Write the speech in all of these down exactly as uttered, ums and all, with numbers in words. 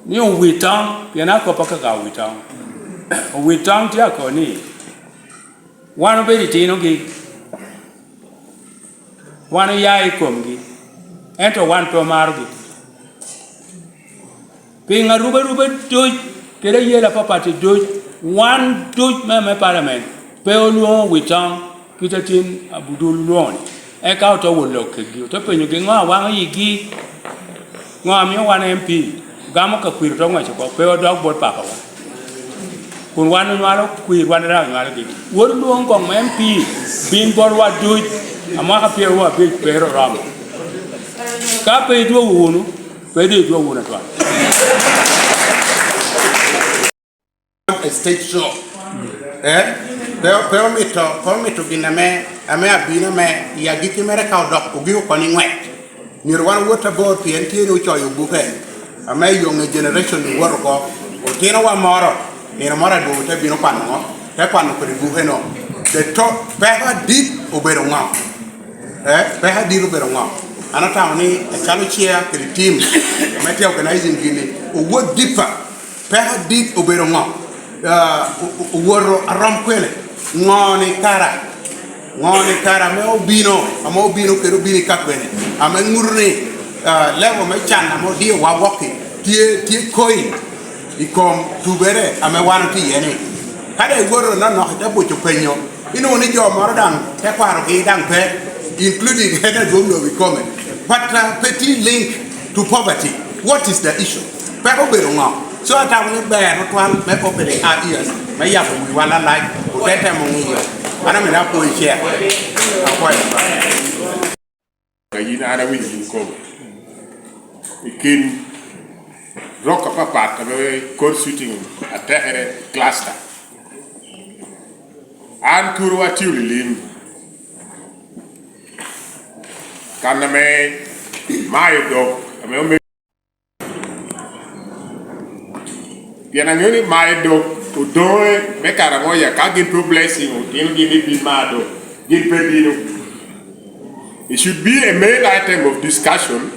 ni owit toŋ, pien akop akaka owit toŋ. Owit toŋ tye akobo ni, wan obedo itinogi, wan oya i komgi, ento wan pe omarogi. Piŋ arubaruba duc kede ayela apapat duc, wan duc me, me palamen pe olwoŋo wi toŋ kit a tin Abudul olwoŋo-ni. Eka ote wot lok kedgi, ote penyogi, "Ŋo a waŋo yigi? Ŋo a mio wan M P gamo ka kwir ote ŋwec oko, pe odok bot papawa? Kun wan onywalo kwir, wan daŋ onywalogi. Wot olwoŋ koŋ me M P bin botwa duc, a mwaka pyeraryo abic pe oromo. Ka pe idwogo wunu, pe doŋ idwogo wunu atwal." A stage show. Eh? Pe, pe omito, pe omito gin ame, ame abino ame i agikki mere ka odok ogiko oko ni ŋwec. Myero wan owot abor pien tye ni ocoyo buke ame yoŋe generation ni wot oko. Otinowa moro, nino moro adwogo te bino kwano ŋo? Te kwano kodi buke no. The to-, peko adit obedo ŋo? Eh, peko adit obedo ŋo? An atamo ni acalo chair kede team ame tye organizing gini, owot deeper. Peko adit obedo ŋo? Ah, o-, o-, owoto arom kwene? Ŋo ni kara? Ŋo ni kara ame obino, ame obino kede obino i ka kwene? Ame ŋuto ni, ah, level me can ame odiowa wok-ki tye, tye koyi i kom tubere ame wan otye iye ni. Ka daŋ iwoto nonok ite buco penyo, inwoŋo ni jo moro daŋ tekwarogi daŋ pe, including en adwoŋ lobo ikome. But, uh, petty link to poverty, what is the issue? Peko obedo ŋo? So atamo ni ber tutwal me opening our ears, me yabo wiwa lalac, ote temo ŋiyo. An amito apwoyo chair. Apwoyo Lubanga. Ka yin an awinyo yin kobo. I kin rok apapat ame kor shooting atekere cluster. An turo atio lilim. Kan ame mayo dok, ame ome-, pien aŋeo ni mayo dok odoŋe me Karamoja, ka gin pe blessing otinogi ni bin ma dok, gin pe bino. It should be a main item of discussion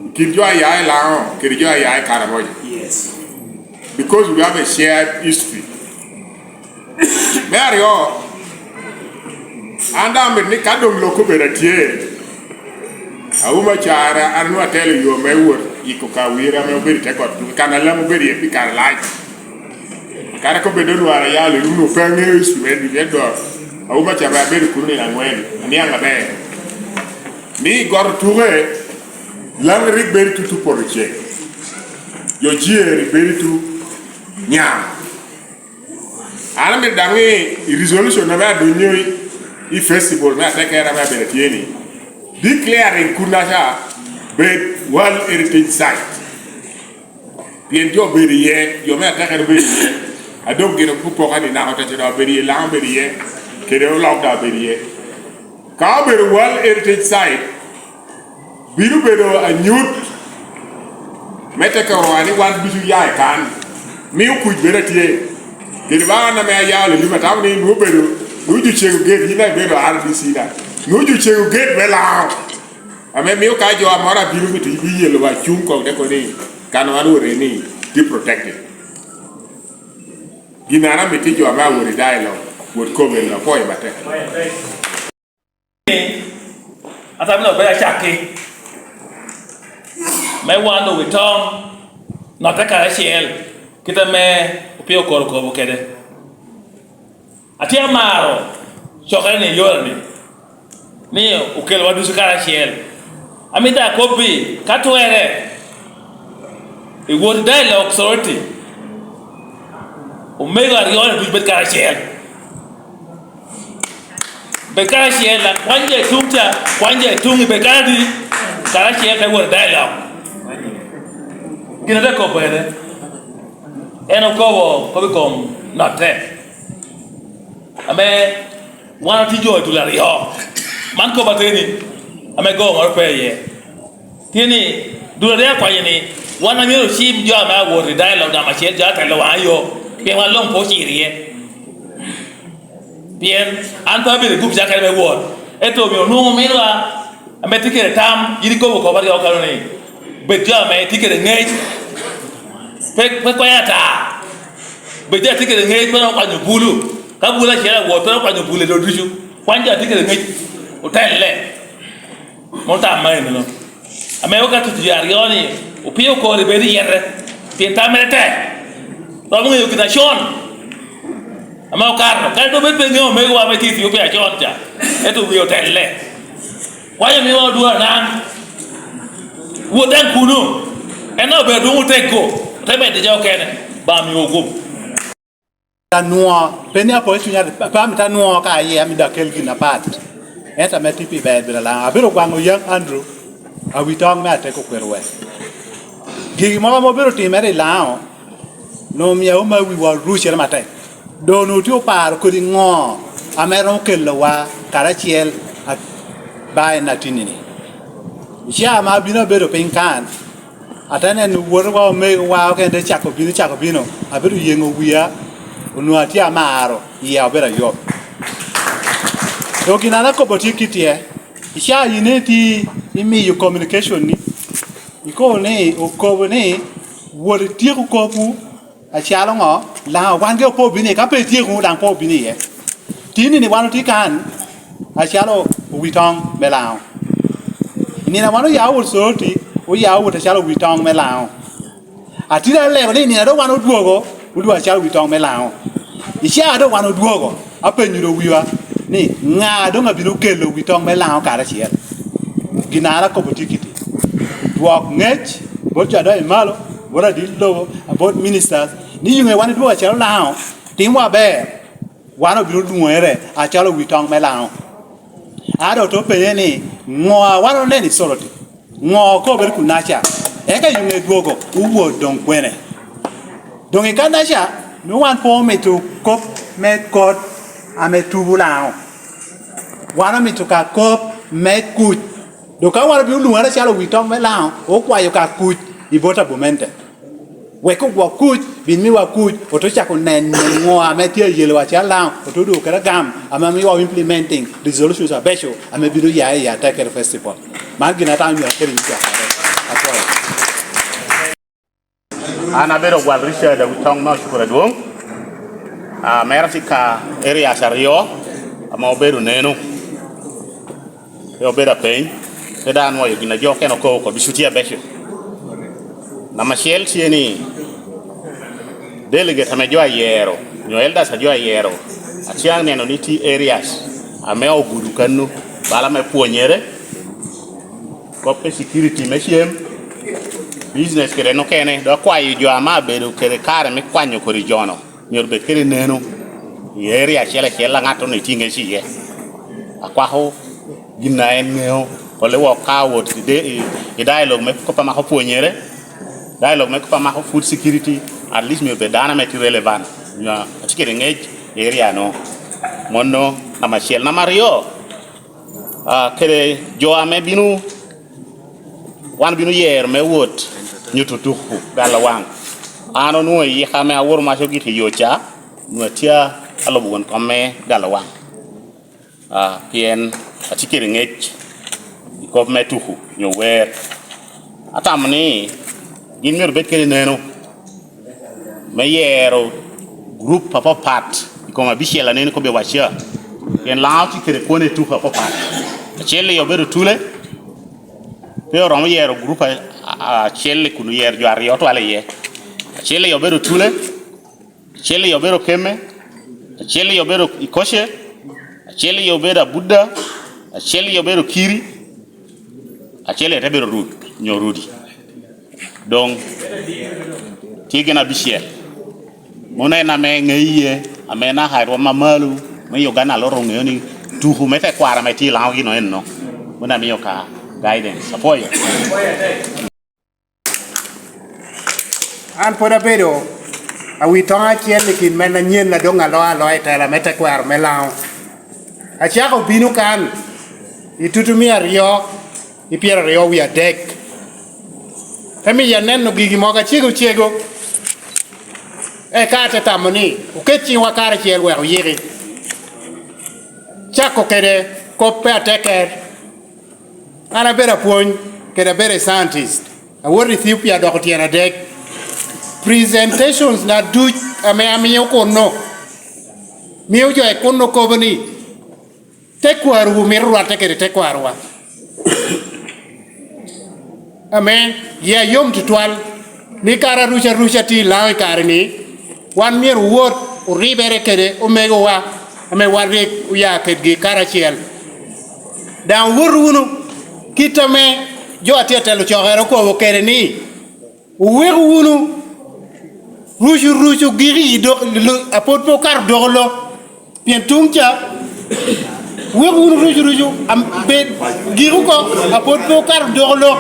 i kin jo a ya i Laŋo kede jo a ya i Karamoja. Yes. Because we have a shared history. Me aryo, an daŋ amito ni ka doŋ lok obedo atye, auma cara, an onwoŋo atelo yo me wot yiko ka wir ame obedo i te got tuŋ, kan a lam obedo iye pi kare lac. Kara ka obedo lwar ayalo i wunu, pe aŋeo history me dul, ento auma ca ame abedo kuno nino aŋwen, aniaŋ aber. Ni i got otuke, lam rik bedo tutu poto ceng. Jo jer bedo tutu nyaŋ. An amito daŋ ni i resolution ame adonyo i, i festival me atekere ame abedo atye ni, declaring kunnaca bed World Heritage Site. Pien jo obedo iye, jo me atekere obedo iye. A doŋ gin opoka ni naka otete daŋ obedo iye, Laŋo obedo iye, kede olok daŋ obedo iye. Ka obedo World Heritage Site, bino bedo anyut me tekewa ni wan ducu oya i kan, mio kuc bedo atye. Kede ba an ame ayao lilim, atamo ni nwoŋo bedo, nwoŋo jo cego gate, yin daŋ ibedo R D C daŋ. Nwoŋo jo cego gate me Laŋo. Ame mio ka jo a moro abino mito biyelo wa cuŋ koŋ te kono ni, kan wan wot ni, tye protected. Gin an amito jo ame awot i dialogue, wot kobbe, apwoyo matek. Atamo ni obedo acakki me wano wi toŋ, notte karacel, kit ame opio koro kobo kede. Atye amaro cokere ni i yore ni, ni okelowa ducu karacel. Amito akobbi, ka twerre, i wot i dialogue authority, omego aryo ni ducu bed karacel. Bed karacel, dok kwany jo i tuŋ ca, kwany jo i tuŋ, bed karacel, karacel te wot i dialogue. Gin ate kobo ene, en okobo kop i kom notte. Ame wan otye jo i dul aryo. Man kop ateni, ame gogo moro pe iye. Tye ni, dul aryo akwanyo ni, wan amyero ocim jo ame awot i dialogue namba acel, jo atelo waŋ ayo, pien wan luŋ pe ociro iye. Pien an pe abedo i gup cakere me wot, ento omyero onwoŋo ominwa ame tye kede tam, yin ikobo kop aryo kano ni, bed jo ame tye kede ŋec, Pe, pe kwaya ata. Bed jo a tye kede ŋec, pe dok okwanyo bulu. Ka bulu acel awot, pe dok okwanyo bulu i dul ducu. Kwany jo a tye kede ŋec, otelle. Mom tam ma ennono. Ame wek atuco jo aryo-ni, opio kore bed i yete, pien tam mere tek. Romo ŋeyo gin acon ame okato. Kadi doŋ bed pe ŋeo omegowa ame tye i Ethiopia acon ca, ento wie otelle. Kwanyo miwa odwar daŋ. Wot daŋ kuno. En daŋ obedo adwoŋ oteggo, ote medde jo okene. Ba miwa ogum. Anwoo, pe ni apo i cunya, pe amito anwoo ka aye, amito akel gin apat. Ento ame tye pi ber bino laŋ. Abiro gwaŋo Young Andrew, awitoŋ me Ateko Kwerwe. Gigi mogo ame obedo timere i Laŋo, nwoŋo omio auma wiwa orucere matek. Doŋ onwoŋo tye oparo kodi ŋo ame romo kelowa karacel a-, ba en atinni-ni. I caa ame abino abedo piny kan, ate neno wotowa, omegowa okene te cako bino, cako bino, abedo yeŋo wia, onwoŋo atye amaro, iya obedo ayot. Doŋ gin an akobo tye kit tye, i caa yin itye imiyo communication-ni, ikobo ni, okobo ni, wot ityeko kopwu, acalo ŋo? Laŋo, wan ge opo obino iye, ka pe ityeko, daŋ pe obino iye. Tinni-ni wan otye kan acalo owitoŋ me Laŋo. I nino a wan oya wot Soroti, oya wot acalo owitoŋ me Laŋo. Atidi alego ni i nino a doŋ wan odwogo, odwogo acalo owitoŋ me Laŋo. I caa a doŋ wan odwogo, apenyo doŋ wiwa ni, ŋa doŋ abino kelo owitoŋ me Laŋo karacel? Gin a an akobo tye kiti. Dwok ŋec bot jo a doŋ i malo, bot adit lobo, bot ministers, ni yuŋe wan idwogo acalo Laŋo, timwa aber, wan obino lwoŋere acalo owitoŋ me Laŋo. A doŋ ote penye ni, ŋo a wan oneno i Soroti? Ŋo okobere kunnaca? Eka yuŋe dwogo, owot doŋ kwene? Doŋ i kannaca, nwoŋo wan pe omito kop me kot ame tubo Laŋo. Wan omito ka kop me kuc. Doŋ ka wan obino lwoŋere acalo owitoŋ me Laŋo, okwayo ka kuc i bot abomente. Wek ogwok kuc, bin miwa kuc, ote cako neno ŋo ame tye ayelowa acalo Laŋo, ote odwogo kede agam ame miowa implementing resolutions abeco ame bino ya i Atekere Festival. Man gin atamo myero akel i nyim cakere. Apwoyo. An abedo Ogwal Richard Awitoŋ me Ocukura Adwoŋ, ah, mera tye ka areas aryo ame obedo neno. Pe obedo apeny, pe daŋ anwoyo gin a jo okene okobo oko ducu tye abeco. Namba acel tye ni, delegate ame jo ayero, nyo elders a jo ayero, atye aneno ni tye areas ame ogudo kannu, bala me pwonyere, kop me security me cem, business kede en okene, dok akwayo jo ame abedo kede kare me kwanyo kodi jo-nu, myero bed kede neno i area acel acel a ŋattoro ni tye ŋec iye. Akwako gin a en ŋeo, kolle wok ka awot i de-, i, i dialogue me kop a mako pwonyere, dialogue me kop a mako food security, at least myero bed dano ame tye relevant, nyo a tye kede ŋec i area-nu. Mano namba acel. Namba aryo, ah, kede jo ame bino, wan bino yero me wot nyuto tuku galo waŋ. An onwoŋo i yika ame awoto mac ogik i yo ca, onwoŋo atye alubo won kom me galo waŋ. Ah, pien atye kede ŋec i kop me tuku nyo wer. Atamo ni gin myero bed kede neno me yero gurup apapat i kom abicel a neno kobbe waca. Pien Laŋo tye kede kwone i tuku apapat. Acel-li obedo Tule, pe oromo yero gurup a-, a-, acel-li kun oyero jo aryo twal iye. Acel-li obedo Tule, acel-li obedo Kemme, acel-li obedo Ikoce, acel-li obedo Abuda, acel-li obedo Kiri, acel-li te bedo Rud, nyo Rudi. Doŋ tye gin abicel. Mano en ame ŋe iye, ame naka i rwom amalo me Uganda aloro oŋeo ni tuku me tekwaro ame tye i Laŋo gino enno. Mano amio ka guidance. Apwoyo. An pwod abedo awitoŋo acel i kin men anyen a doŋ alo aloa i tela me tekwaro me Laŋo. Acako bino kan i tutumia aryo i pyeraryo wie adek. Te miyo aneno gigi mogo acego cego. Eka ate tamo ni oket ciŋwa karacel wek oyiki. Cako kede kop pe ateker. An abedo apwony, kede abedo scientist. Awoto i Ethiopia doko tyen adek. Presentations na duc ame amio kunnu, mio jo i kunnu kobo ni, "Tekwarowu mito rwatte kede tekwarowa." Amen. Yia yom tutwal ni kara ruca ruca tye i Laŋo i kare-ni, wan myero owot oribere kede omegowa ame wan rik oya kedgi karacel. Daŋ owot wunu kit ame jo a tye atelo cokere okobo kede ni, "Oweko wunu rucu rucu gik i dok, lo, a pwod pe okato doko lo." Pien tuŋ ca, wek wunu rucu rucu, am-, bed gik oko, a pwod pe okato doko lok.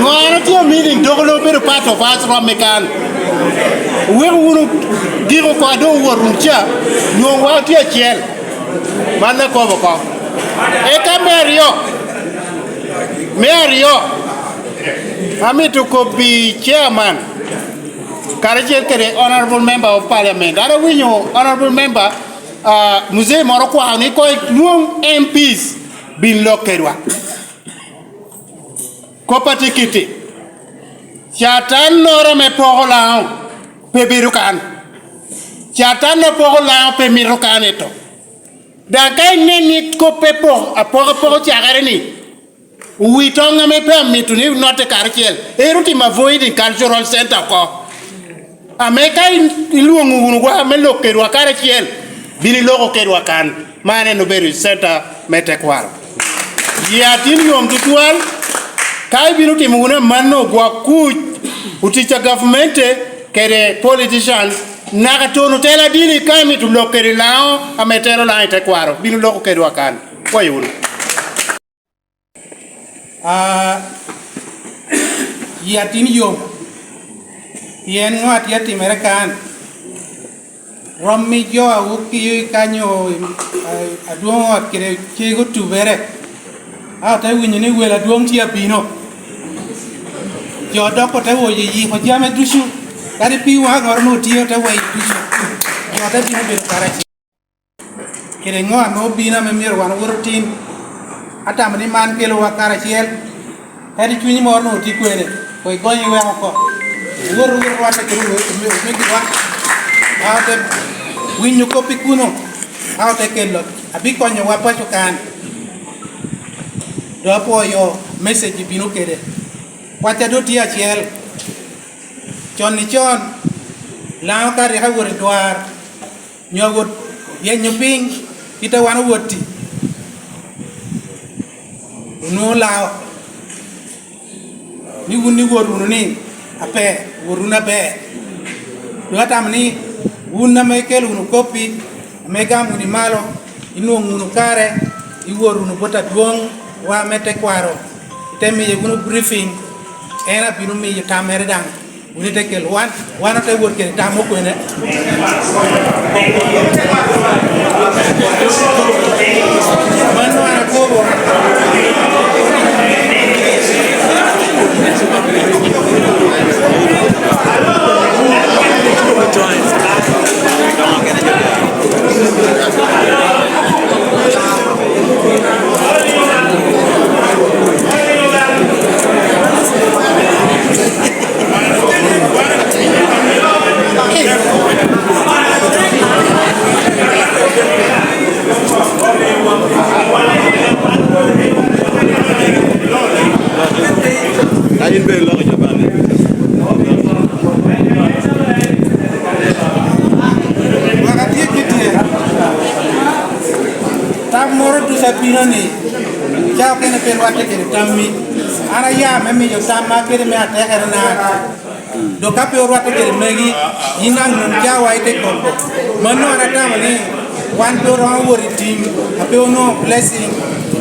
Ŋo an atye a meeting doko lok bedo part of us romme kan. Wek wunu gik oko a doŋ owot wunu ca, nwoŋo wa otye acel. Man akobo oko. Eka me aryo, me aryo, amito kobbi chairman, karacel kede Honorable Member of Parliament. An awinyo Honorable Member, ah, Muzee moro okwao ni koŋ lwoŋ M Ps bin lok kedwa. Kop atikiti, Catan-noro ame poko Laŋo pe bedo kan. Catan a poko Laŋo pe mito kan eto. Daŋ ka inen ni kop pe poko, apoko apoko cakere ni, wi toŋ ame pe amito ni onotte karacel, ero tim avoiding cultural center oko. Ame ka in-, ilwoŋo wunu wa me lok kedwa karacel, bin iloko kedwa kan. Man en obedo i center me tekwaro. Yia tin yom tutwal, ka ibino timo wunu amanno, gwok kuc, otic a gavmente kede politicians, naka tono tela dini ka imito lok kede Laŋo ame telo Laŋo i tekwaro, bino loko kedwa kan. Pwoyo wunu. Ah, yia tin yom, pien ŋo a tye atimere kan? Rom mi jo a wok i kanyo, a, adwoŋ ot kede cego tubere, a ote winyo ni wel adwoŋ tye abino. Jo dok ote woyo yiko jami ducu, kadi pi waŋoro onwoŋo tye ote weyo ducu. Jo te bino bedo karacel. Kede ŋo ame obino ame myero wan owot otim? Atamo ni man kelowa karacel. Kadi cwiny moro onwoŋo tye kwene, koŋ igony iwek oko. Wot, wot rwatte kede omegiwa. A ote winyo kop i kuno, a ote kelo, abikonyowa paco kan. Dok apwoyo message ibino kede. Pacca doŋ tye acel. Con i con, Laŋo ka rik awot i dwar, nyo awot yenyo piny, kit a wan owot-ti, onwoŋo Laŋo ni wun iwot wunu ni ape, wot wunu aber. Dok atamo ni wun ame ikelo wunu kop-pi, ame igamo wunu i malo, inwoŋo wunu kare, iwot wunu bot adwoŋ wa me tekwaro, ite miye wunu briefing, en abino miyo tam mere daŋ. Wun ite kelo wan, wan ote wot kede tam okwene. Mano an akobo. Ka in bene iloko Japan. Wek atye ki tye. Tam moro ducu abino ni, ca okene pe rwatte kede tammi. An aya me miyo tamma kede me atekere na. Dok ka pe orwatte kede megi, yin daŋ nun cawa ite koko. Mano an atamo ni wan pe oromo wot i tim a pe onwoŋo blessing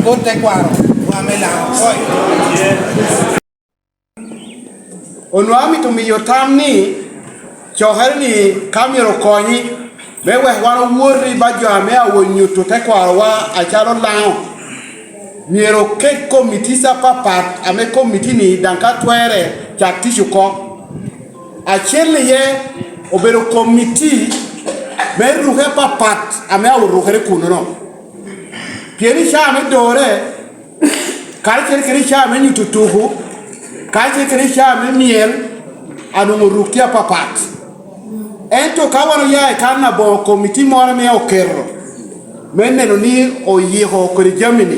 bot tekwaro wa me Laŋo. Onwoŋo amito miyo tam ni cokere-ni ka myero okonyi me wek wan owoti ba jo ame awo nyuto tekwarowa acalo Laŋo, myero oket komitis apapat ame komitini daŋ ka twerre cak tic oko. Acel iye obedo komiti me ruke apapat ame awo rukere kunono. Pien i caa me dore, karacel kede i caa me nyuto tuku, karacel kede i caa me myel, Anwoŋo rukki apapat. Ento ka wan oya i kan aboŋo komiti moro ame oketo me neno ni oyiko kodi jami-ni,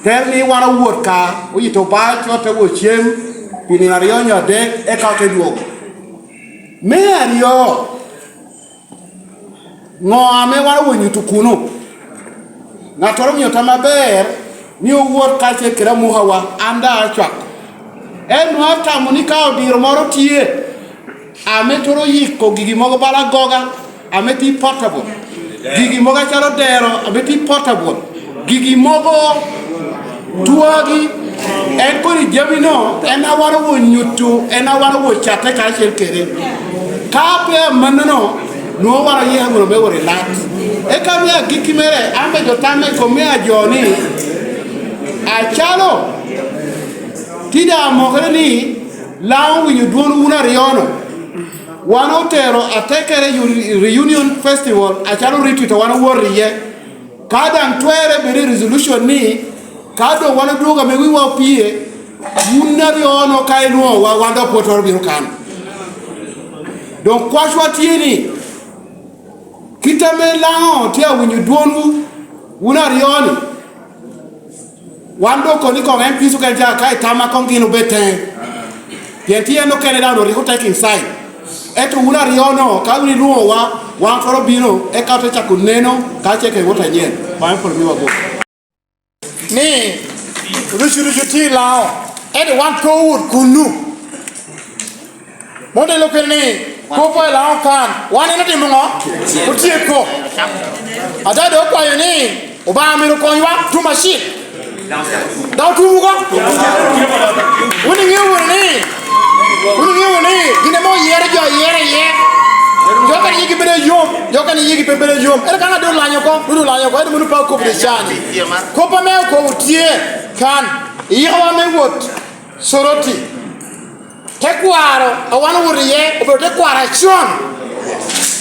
tero ni wan owot ka oyito bac, ote wot cem pi nino aryo nyo adek, eka ote dwogo. Me aryo, ŋo ame wan owo nyuto kuno? Ŋattoro omio tam aber ni owot kacel kede amukawa, an daŋ acwako. Ento atamo ni ka odiro moro tye ame turo yiko gigi mogo bala agoga ame tye portable, gigi mogo acalo dero ame tye portable, gigi mogo twagi, en kodi jami-no en a wan owo nyuto, en a wan owo catte karacel kede. Ka pe amannono, nwoŋo wan oyiko wunu me wot i lat. Eka me agikki mere, an medo tamme i kom me ajo ni, acalo tye daŋ amokere ni Laŋo owinyo dwon wun aryo-nu. Wan otero atekere reunion festival acalo retreat a wan owoto iye. Ka daŋ twerre bed i resolution ni, ka doŋ wan odwogo ame wiwa opye, wun aryo-nu ka ilwoŋowa, wan dok pwottoro bino kan. Doŋ kwacwa tye ni, kit ame Laŋo tye awinyo dwonwu, wun aryo-ni, wan doŋ kono i koŋ M Ps okene ca ka i tamma koŋ gin obed teŋe. Pien tye en okene daŋ onwoŋo rik oteke inside. Ento wun aryo-nu, ka wun ilwoŋowa, wan twero bino, eka ote cako neno, ka ce kede wot anyen. Baŋ polo miwa gwok. Ni, rucu rucu tye i Laŋo, ento wan pe owot kunnu. Mondo ilo kede ni, kop a i Laŋo kan, wan en otimo ŋo? Otyeko. Ada doŋ okwayo ni, Obaŋa myero okonywa, tumo acil. Dok tumo ko. Wun iŋeo wunu ni, wun iŋeo wunu ni, gin ame oyero jo oyero iye. Jo kene yigi bedo yom, jo kene yigi pe bedo yom. Ento ka ŋat doŋ olanyo oko, doŋ olanyo oko, ento mano pe akobo i can. Kop ame okobo tye kan, iyikowa me wot Soroti. Tekwaro a wan owoto iye obedo tekwaro acon.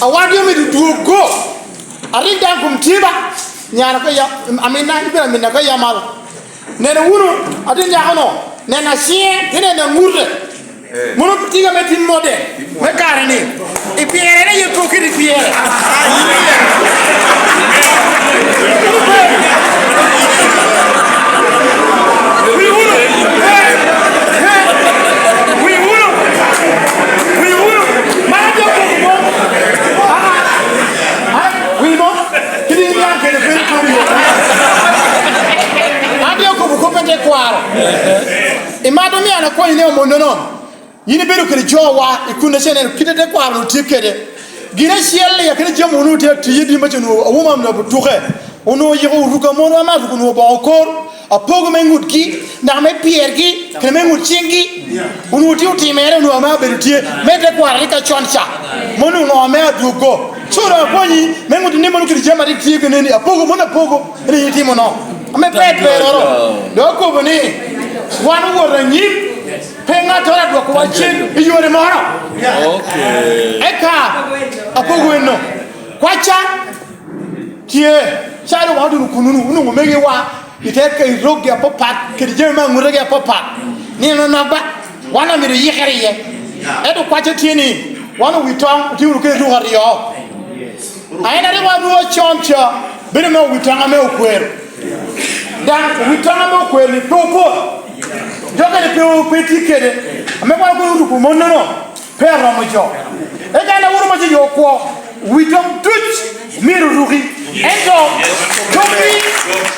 A wan ri omito dwogo. Arik daŋ kom tye ba. Nyara ka ya, aminna, ibino aminna ka ya malo. Neno wunu, atin nyakono, neno aciŋe, te neno aŋute. Mono tye ame tin model me kare-ni. I pyere, en aye kok kede i pyere. Wi wunu, wi wunu, wi wunu, man atye koko mo. Aa, aa, wi mo, kidi niaŋ kede piny kodi. An atye okobo kop me tekwaro. Imato ni an akonyi ne omonono. Yin ibedo kede jowa i kun acel neno kit a tekwaro onwoŋo tye kede. Gin acel i akina jami onwoŋo tye atiye di maca onwoŋo awuma onwoŋo otuke. Onwoŋo oyiko oruka moro ame aruka onwoŋo boŋo kor, apogo me ŋutgi, dok me pyergi, kede me ŋut ciŋgi. Onwoŋo tye otimere, onwoŋo ame abedo tye me tekwaro rik acon ca. Mano onwoŋo ame adwoggo. So doŋ akonyi me ŋut ni mano kede jami a rik tye keneni, apogo, mano apogo, rik itimo no. Ame pe peroro. Doŋ akobo ni, wan owot anyim. Pe ŋattoro adwokowa cen i yore moro. Okay. Eka apogo enno. Kwacca tye, calo wan otuno kununu, onwoŋo omegiwa i te ka i rokgi apapat, kede jami me aŋutegi apapat. Nino nok ba, wan omito yikere iye. Ento kwacca tye ni, wan owi toŋ otye wunu kede ruko aryo. A en a rik wan ruko con ca, bedo me owi toŋ ame okwero. Daŋ wi toŋ ame okwero-ni pe opot. Dok en pe, pe tye kede. Ame wan kono oruko monnono, pe aromo jo. Eka en a wuro mac i yo kwo, wi toŋ duc myero oruki. Ento tokgi,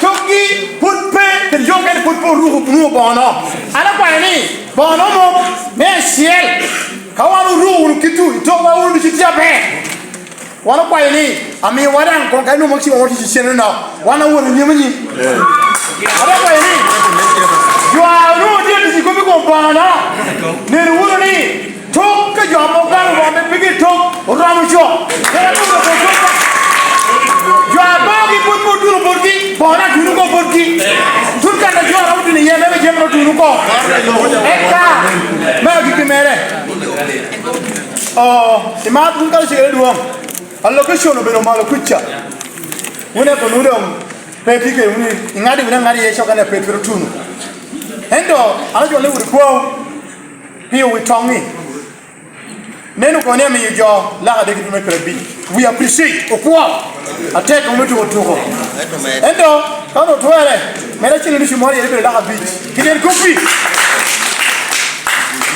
tokgi pwod pe, kede jo okene pwod pe oruko nwoŋo boŋono. An akwayo ni, boŋono mom, me acel, ka wan oruko wunu kitwu, i tokwa wunu ducu tye aber. Wan okwayo ni, amiwa daŋ koŋ ka inwoŋo mak ci wan watye cicene nok, wan awot anyim anyim. Ate kwayo ni, jo a onwoŋo tye atic i kop i kom Obaŋana, neno wunu ni, tok ka jo ame ogamo Obaŋa me pigi tok, oromo co. Kara tok oromo tok. Jo a baŋogi pwod pe otuno botgi, boŋo daŋ tuno oko botgi. Tut kan a jo a romo tuno iye, me be jami otuno oko. Eka, me agikki mere. Oh, imat wun kalo cegere dwoŋ. A location obedo malo kuca. Wun eko nu doŋ pe tye kede wun, iŋadi wunu aŋada iye cok ane pe twero tuno. Ento an acwalo ni wun ikwawu pi owi toŋ-ŋi. Neno kono ni amiyo jo laka adek ituno kede abic. We appreciate, okwo. Atek, mom etuko tuko. Ento, ka onwoŋo twerre, medo acel ducu moro yere bedo laka abic. Kite en koppi.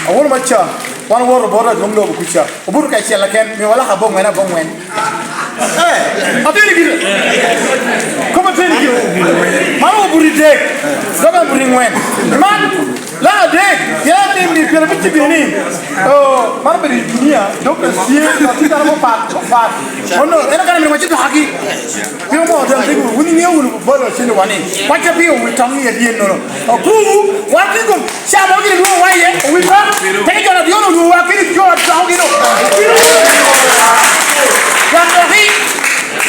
Awuno maca, wan woro bota adwoŋ lobo kuca. Obuto ka icel aken, miwa laka aboŋwen, aboŋwen. Eh, ateni gire. Kop ateni gire. Mano obuto i dek. Doga obuto i ŋwen. Man, laka adek, ya ni mi pira bitti bini. Oh, mano bedo i dunia, dok ka sie, ka tye dano mo pat, pat. Ono, en akana mino wacci doki. Pio mo, dan tigo, wun iŋeo wunu bolo cene wani. Wacca pio wi tong i adyen nono. Okuwu, wan tigo, ca mo gini lwoŋo wa iye, owi tong. Teke jo na dyono lwoŋo wa, kini jo a tong gino. Wan doki,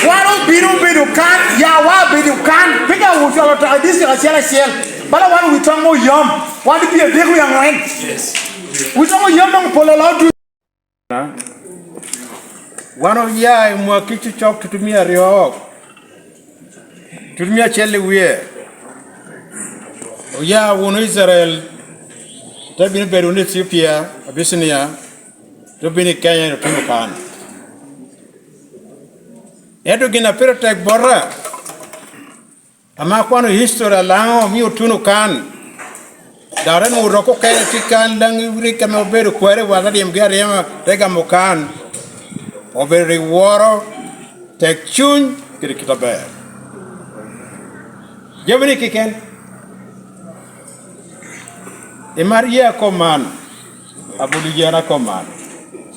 wan obino bedo kan, ya wa bedo kan. Pika wucwalo tong i district acel acel. Bala wan wi tong mo yom, wan pii adek wi aŋwen. Wi tong oyom doŋ pol alo ducu. Wan oya i mwaki cocok tutumia aryo, tutumia acel i wie. Oya wunu Icrael, te bino bedo wunu Ethiopia, Abicinia, te obino i Kenya, otuno kan. Ento gin a pire tek bota, ame akwano history a Laŋo omio otuno kan, dok te nwoŋo rok okene tye kan, Laŋo rik ame obedo kware waka ryemgi aryema, te gamo kan, obedo rik woro, tek cuny, kede kite aber. Jami-ni keken, imar ye akop man, abolo yena akop man.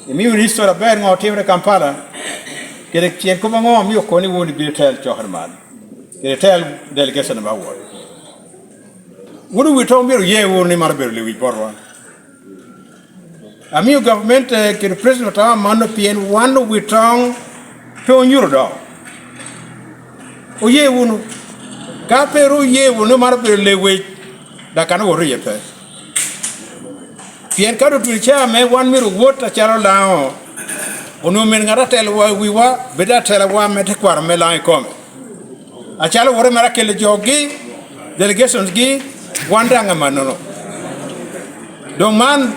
Imio wunu history aber ŋo otimre i Kampala, kede cen kop aŋo omio kono ni wun ibino tel cokere man, kede tel delegation me awot. Wun owi tong myero oye wunu ni man obedo lewic botwa. Amio gavment, eh, kede President Otawa mano pien wan owi tong pe onyuto do. Oye wunu. Ka pe ru oye wunu ni man obedo lewic, dak kan owoto iye pe. Pien ka dutwiri ca ame wan myero owot acalo Laŋo, onwoŋo myero ŋat atelo wa wiwa, bedo atela wa me tekwaro me Laŋo ikome. Acalo woro mere akelo jogi, delegations gi, wan daŋ amannono. Doŋ man,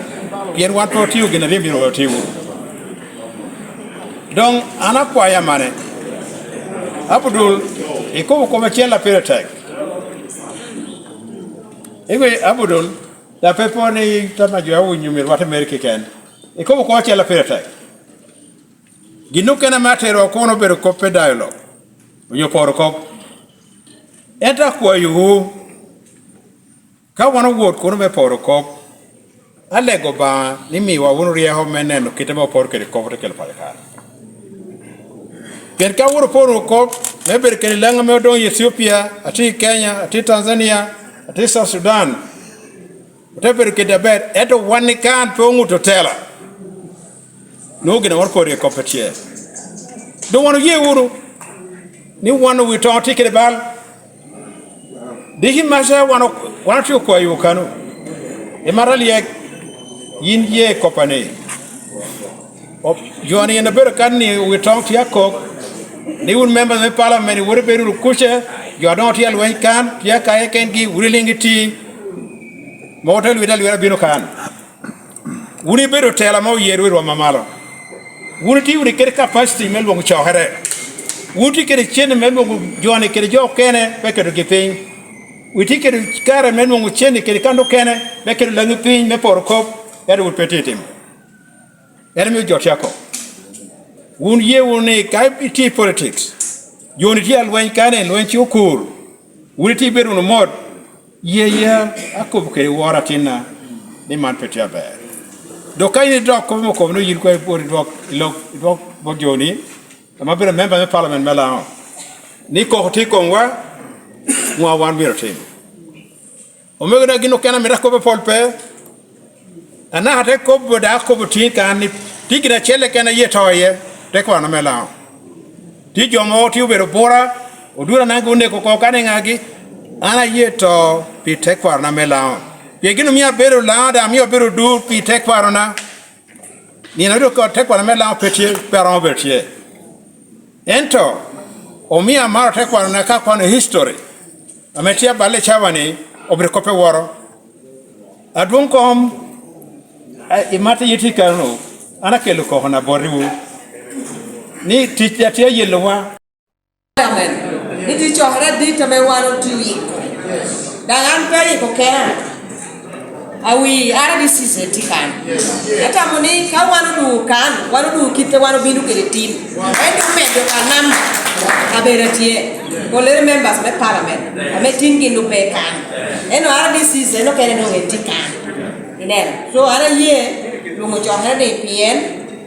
pien wan pe otio gin a rik myero wati wunu. Doŋ an akwayo amane, Abdul, ikobo kop acel a pire tek. Iwe, Abdul, da pe po ni tama jo awinyo myero wate meri keken. Ikobo kop acel a pire tek. Gin okene ame atero kono obedo kop pe dialogue, onyo poro kop. Ento akwayowu, ka wan owot kono me poro kop, alego Obaŋa ni miwa wunu ryeko me neno kite ame oporo kede kop ote kelo paco kan. Pien ka wun oporo kop me bedo kede Laŋo ame odoŋ i Ethiopia, atye i Kenya, atye i Tanzania, atye i South Sudan, ote bedo kede aber, ento wan ikan pe oŋuto tela. Nwoŋo gin a wan poro iye kop pe tye. Doŋ wan oye wunu ni wan owi toŋo tye kede bal. Diki maca wan o-, wan otye okwayo kano. Imata lyek, yin ye koppa ni. O-, jo ni en obedo kan ni owi toŋ tye akok, ni wun members me parliament, wun ibedo wunu kuca, jo a doŋ tye alweny kan, tye akaye kengi, wun iliŋ iti. Mogo te lwite alwera bino kan. Wun ibedo tela ame oyer i rwom amalo. Wun itye wunu kede capacity me lwoŋo cokere. Wun itye kede cene me lwoŋo joni kede jo okene me ketogi piny. Wun itye kede kare me lwoŋo cene kede kan okene me keto Laŋo piny me poro kop, ento wun pe itye timo. En omio jo tye akok. Wun ye wunu ni ka itye i politics, joni tye alweny kane, lweny ci okur, wun itye ibedo wunu mot, Ye, ye, akobo kede woro atinna ni man pe tye aber. Dok ka in idok kop me kobo ni yin koŋ ipwod idwok, ilok, idwok bot joni, ame obedo member me parliament me Laŋo, ni koko tye i komwa, ŋo wan myero otim? Omego na gin okene amito akobo pol pe, anaka te kobo, dok akobo tin kan ni, tye gin acel keken aye to iye, tekwarona me Laŋo. Tye jo mogo tye obedo bura, odura nanga oneko oko ka niŋagi, an aye to pi tekwarona me Laŋo. Pien gin omio abedo Laŋo, dok amio abedo odur pi tekwarona. Nino dok tekwarona me Laŋo pe tye, pe aromo bedo tye. Ento, omio amaro tekwarona ka akwano history, ame tye aballe i cawa-ni, obedo kop pe woro. Adwoŋ kom, a, i Matayo tye kano, An akelo koko na botwu ni tic a tye ayelowa. Amen. Ni tye cokere adit ame wan otye oyiko. Daŋ an pe ayiko kena. Awi R D Cs tye kan. Atamo ni ka wan odugo kan, wan odugo kite wan obino kede tim. Ento omedo ka namba kabedo atye. Olere members me parliament ame tin gin doŋ pe kan. Ento R D Cs en okene doŋ en tye kan. Ineno? So an aye lwoŋo cokere ni pien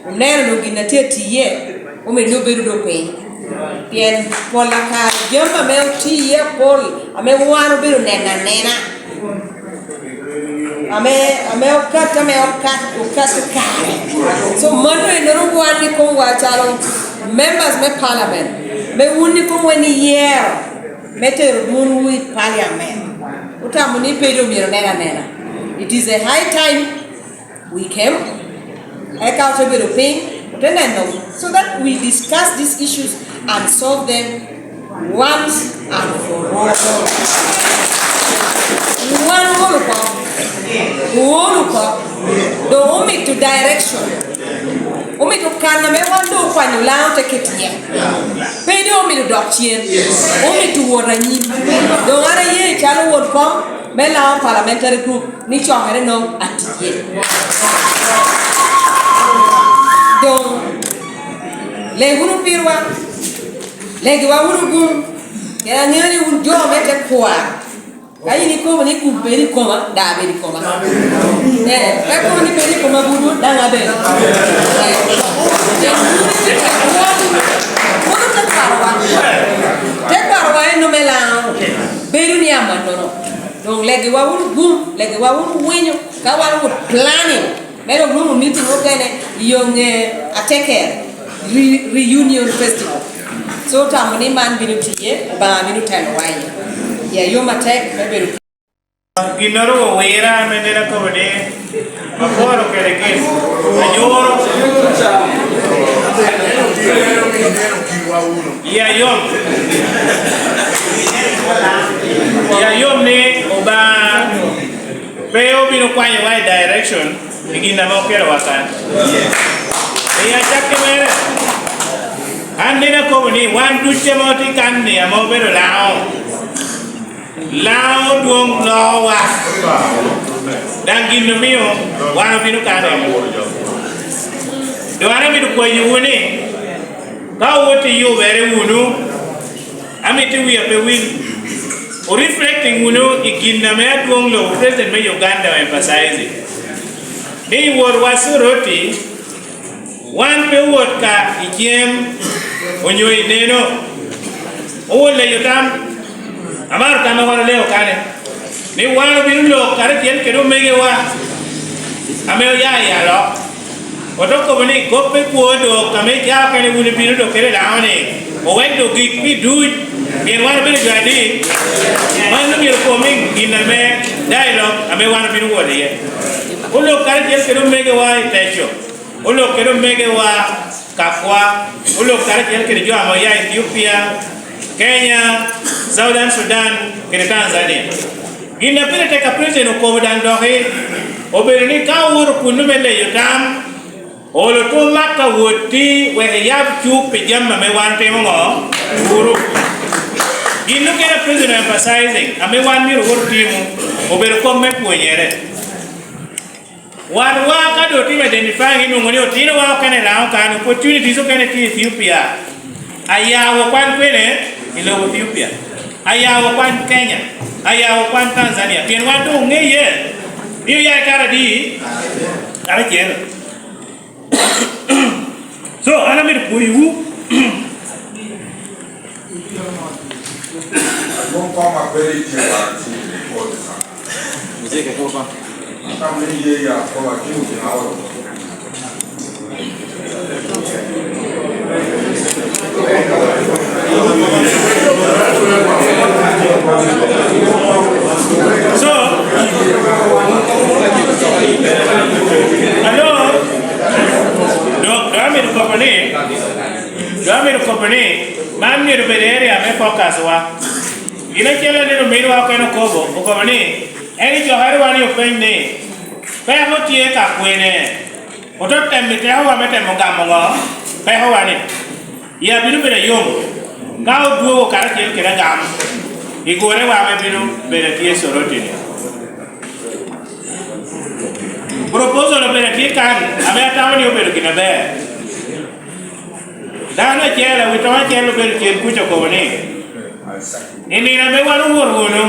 oneno doŋ gin a tye atiye, omiyo ni obedo doŋ piny. Pien pol akare jami ame oti iye apol, ame wan obedo neno anena, ame, ame okato, ame okato, okato kare. So mano ennoro wan ikomwa calo members me parliament, me wun ikomwa ni yero me tero dwonwu i parliament. Otamo ni pe doŋ myero onen anena. It is a high time we came, eka ote bedo piny, ote neno, so that we discuss these issues and solve them once and for all. Wan owol oko, owol oko, doŋ omito direction, omito kan ame wan doŋ okwanyo Lango te keto iye. Pe doŋ omito dok cen, omito wot anyim. Doŋ an aye calo won kom me Lango Parliamentary Group ni cokere noŋ atiye. Doŋ leg wunu pirwa, legiwa wunu gum, pien aŋeo ni wun jo me tekwaro. Ka in ikobo ni gum bedo i koma, daŋ abedo i koma. Eh, ka ikobo ni bedo i koma buto, daŋ abedo. Eh, pien wun itye ka kwaro, wun tekwaro wa. Tekwaro wa en ome Lango. Bedo ni amannono. Doŋ legiwa wunu gum, legiwa wunu winyo, ka wan owot planning, me dok nwoŋo meeting okene i yo ŋe ateker, re-, reunion festival. So otamo ni man bino tiye, Obaŋa bino telowa iye. Ya yom atek me bedo. Ginnoro owira ame neno akobo ni, aporo kede gin, anyoro. Ya yom. Ya yom ni Obaŋa pe obino kwanyowa i direction i gin ame okelowa kan. I acakke mere, an nino akobo ni wan duc ame otye kan-ni ame obedo Lango, Lango dwoŋ loowa, daŋ gin omio wan obino kan-ni. Doŋ an amito kwayowu ni, ka owot i yubere wunu, amito wi a pe wil, o reflecting wunu i gin ame adwoŋ lobo President me Uganda o emphasizing, ni i wotwa Soroti, wan pe owot ka i cem onyo i neno, owot leyo tam. Amaro tam a wan oleo kane, ni wan obino lok karacel kede omegowa ame oya i alok. Ote kobo ni, "Kop me kwo dok ame icaa kene wun ibino dok kede dano-ni, owek dok gik pi duc, pien wan obedo jo adit." Mano myero opwom i gin ame dialogue ame wan obino wot iye. Olok karacel kede omegowa i Teco, olok kede omegowa Kakwa, olok karacel kede jo ame oya Ethiopia, Kenya, Southern Sudan, kede Tanzania. Gin a pire tek a President okobo daŋ doki, obedo ni ka owoto kunnu me leyo tam, olo to maka wotti wek iyab cuk pi jami ame wan otimo ŋo? Kuro. Gin okene a President emphasizing, ame wan myero owot otimu, obedo kop me pwonyere. Wan wa ka doŋ otimo identifying, inwoŋo ni otinowa okene Lango kan, opportunities okene tye i Ethiopia. Aya okwan kwene? I lobo Ethiopia. Aya okwan Kenya. Aya okwan Tanzania. Pien wan doŋ oŋeye ni oya i kare adi? Karacel. So, an amito pwoyowu. Adwoŋ koma kwede i tye war i cik me kwo Lubanga. Muziki koko. Atamo ni ye ya koma timo gin aoro. So, alo, dok, dok amito kobo ni, dok amito kobo ni, man myero obed area me focus wa. Gin acel aneno ominwa okene okobo, okobo ni, en icokere wa ni openy ni, peko tye ka kwene? Ote temo i tekowa me temo gamo ŋo? Pekowa-ni. Yia bino bedo ayom ka odwogo karacel kede agam i gurrewa ame bino bedo atye i Soroti-ni. Proposal obedo atye kan ame atamo ni obedo gin aber. Dano acel, awitoŋo acel obedo cen kuca okobo ni, i nino ame wan owoto wunu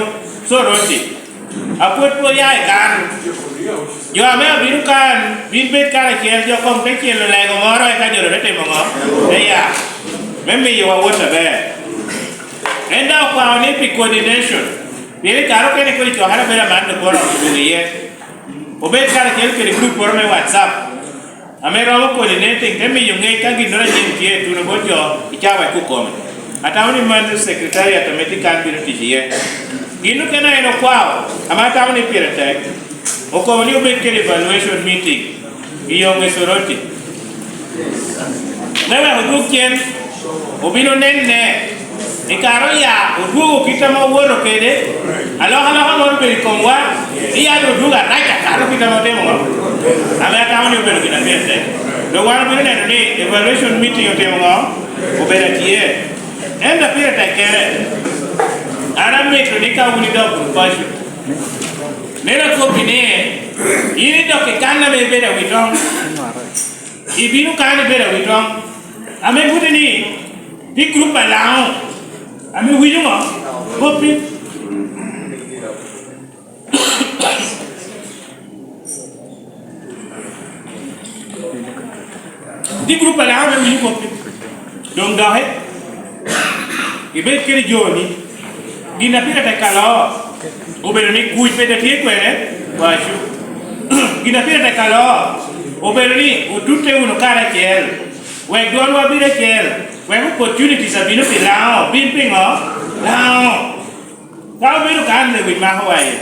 Soroti, apwod pwod ya i kan. Jo ame abino kan, bin bed karacel, jo koŋ te celo lego moro, eka jo te timo ŋo? Te ya, me miyowa wot aber. En daŋ okwao ni pi coordination, pien i kare okene kodi cokere bedo aman, dok oromo dwogo iye. Obed karacel kede group moro me WhatsApp, ame romo coordinating, te miyo ŋec ka ginnoro anyim tye i tuno bot jo i cawa kukome. Atamo ni mano secretariat ame tye kan bino tic iye. Gin okene en okwao, ame atamo ni pire tek, okobo ni obed kede evaluation meeting i Yonge Soroti. Me wek odwog cen, obino nenne i kare oya, odwogo kit ame owoto kede, alokaloka moro obedo i komwa, iya doŋ odwogo arac akato kit ame otimo ŋo, ame atamo ni obedo gin a pire tek. Doŋ wan obino neno ni evaluation meeting otimo ŋo, obedo atye. Ento a pire tekkere, an amito ni ka wun idok wunu paco, neno akobbi ni, in idok i kan ame ibedo awitoŋ. Ibino kan ibedo awitoŋ, ame bute ni, pi gurup a Laŋo, ame winyo ŋo? Koppi. Pi gurup a Laŋo ame winyo koppi. Doŋ doki, ibed kede joni. Gin a pire tek aloo obedo ni kuc pe doŋ tye kwene, wacu. Gin a pire tek aloo obedo ni otutte wunu karacel, wek dwonwa bed acel, wek opportunities a bino pi Laŋo bin pi ŋo? Laŋo. Ka obedo ka an lewic makowa iye,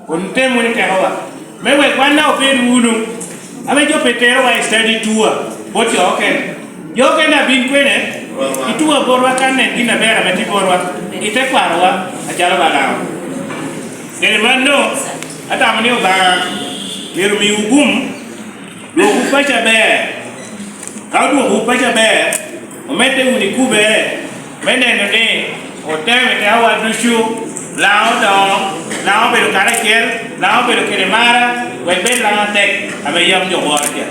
otem wunu i tekowa, me wek wan daŋ obed wunu ame jo pe terowa i study tour bot jo okene. Jo okene a bin kwene? I tour botwa, kan nen gin aber ame tye botwa i tekwarowa acalo Balaam. Kede mano, atamo ni Obaŋa myero omiwu gum, dwogwu paco aber. Ka odwokowu paco aber, omedde wunu i kubere me neno ni otemo i tekowa ducu, Laŋo odoŋo, Laŋo obedo karacel, Laŋo obedo kede mara, wek bed Laŋo atek ame yam jo woro ca.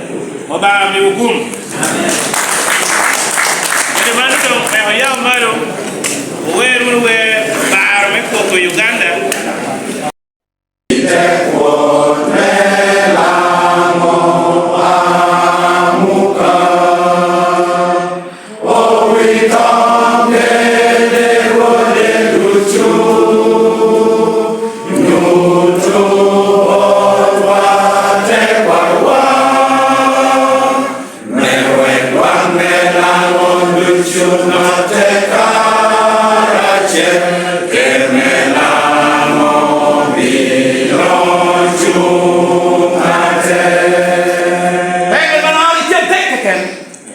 Obaŋa miwu gum. Kede mano doŋ, wek oya malo, ower wunu wer paro me poko Uganda. Me wek wan me Laŋo ducu ote karacel, ker me Laŋo bino cuŋ atek. Eka Laŋo icel tek keken,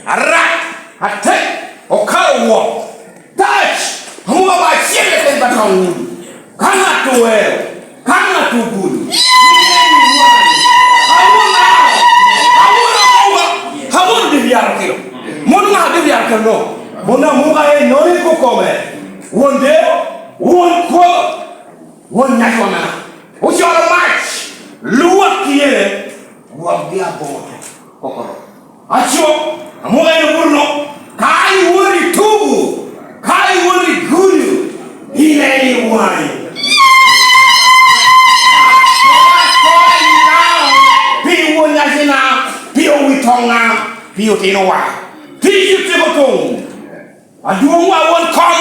arac, atek, okato wok. Tac, amuka ba acel keken ba toŋ wun. Ka ŋat owero, ka ŋat obulo, awuno, awuno amuka, awuno diriyo kilo. Mon ŋa diriyo kilo no? Mon amuka en nono i kome. Won dero, won kwo, won nyaco mena. Ocoro mac, lwak tye, gwokgi aboŋo to kokoro. Aco, amuka en obuto no, ka iwoto i tugu, ka iwoto i gudo, in en i waŋi. Pi won nyacina, pi owitoŋa, pi otinowa, pi yuttego toŋ. Adwoŋwa won kom.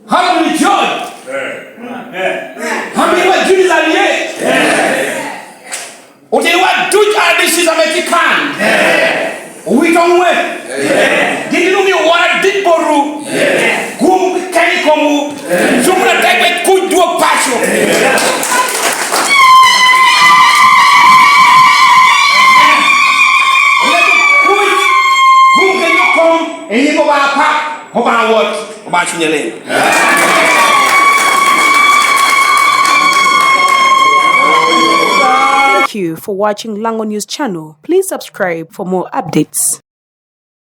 How do we judge? How many were Judas are here? Otinowa duc R D Cs ame tye kan. Owito ŋwe. Gin omio wora dit botwu. Gum keni komwu. Cuŋ na tek me kuc dwog paco. Kuc, gum keni okom, i nyim Obaŋa Apak, Obaŋa Wot. Obaŋa Cuny Aliŋ. you for watching Lango News Channel. Please subscribe for more updates.